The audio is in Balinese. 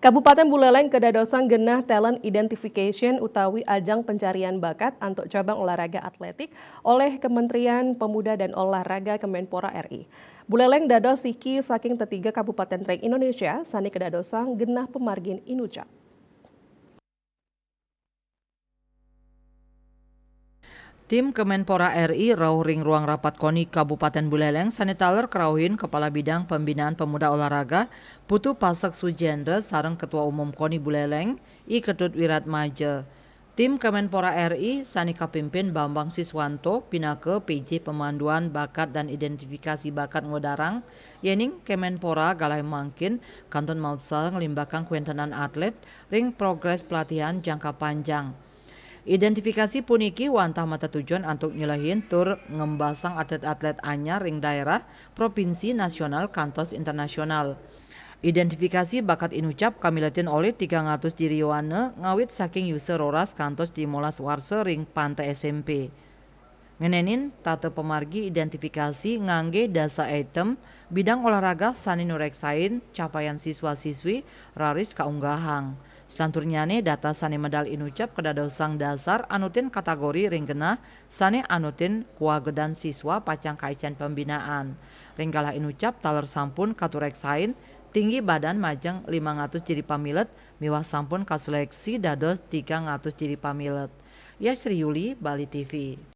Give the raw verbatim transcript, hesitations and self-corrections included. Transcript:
Kabupaten Buleleng kedadosang genah talent identification utawi ajang pencarian bakat antuk cabang olahraga atletik oleh Kementerian Pemuda dan Olahraga Kemenpora R I. Buleleng dados siki saking tetiga kabupaten ring Indonesia sane kedadosang genah pemargin inucap. Tim Kemenpora R I rauh ring ruang rapat koni Kabupaten Buleleng sane taler kerauhin Kepala Bidang Pembinaan Pemuda Olahraga Putu Pasek Sujendra sareng Ketua Umum koni Buleleng I Ketut Wiratmaja. Tim Kemenpora R I sane kapimpin Bambang Siswanto pinaka P J Pemanduan Bakat dan Identifikasi Bakat ngudarang, yening Kemenpora galahé mangkin kantun mautsaha nglimbakang kawéntenan atlet ring progres pelatihan jangka panjang. Identifikasi puniki wantah matetujon antuk nyelehin tur ngembasang atlet-atlet anyar ring daerah, propinsi, nasional, kantos internasional. Identifikasi bakat inucap kamiletin olih tigang atus diri yowana ngawit saking yusa roras kantos limolas warsa ring panta S M P. Ngenénin tata pamargi identifikasi nganggé dasa item bidang olahraga sané nureksain capaian siswa-siswi raris kaunggahang. Salanturnyané data sané medal inucap kadadosang dasar anutin kategori ring genah sané anutin kawagedan siswa pacang kaicén pembinaan. Ring galah inucap taler sampun katureksain tinggi badan majeng limang atus diri pamilet miwah sampun kaseleksi dados tigang atus diri pamilet. Yasri Yuli, Bali T V.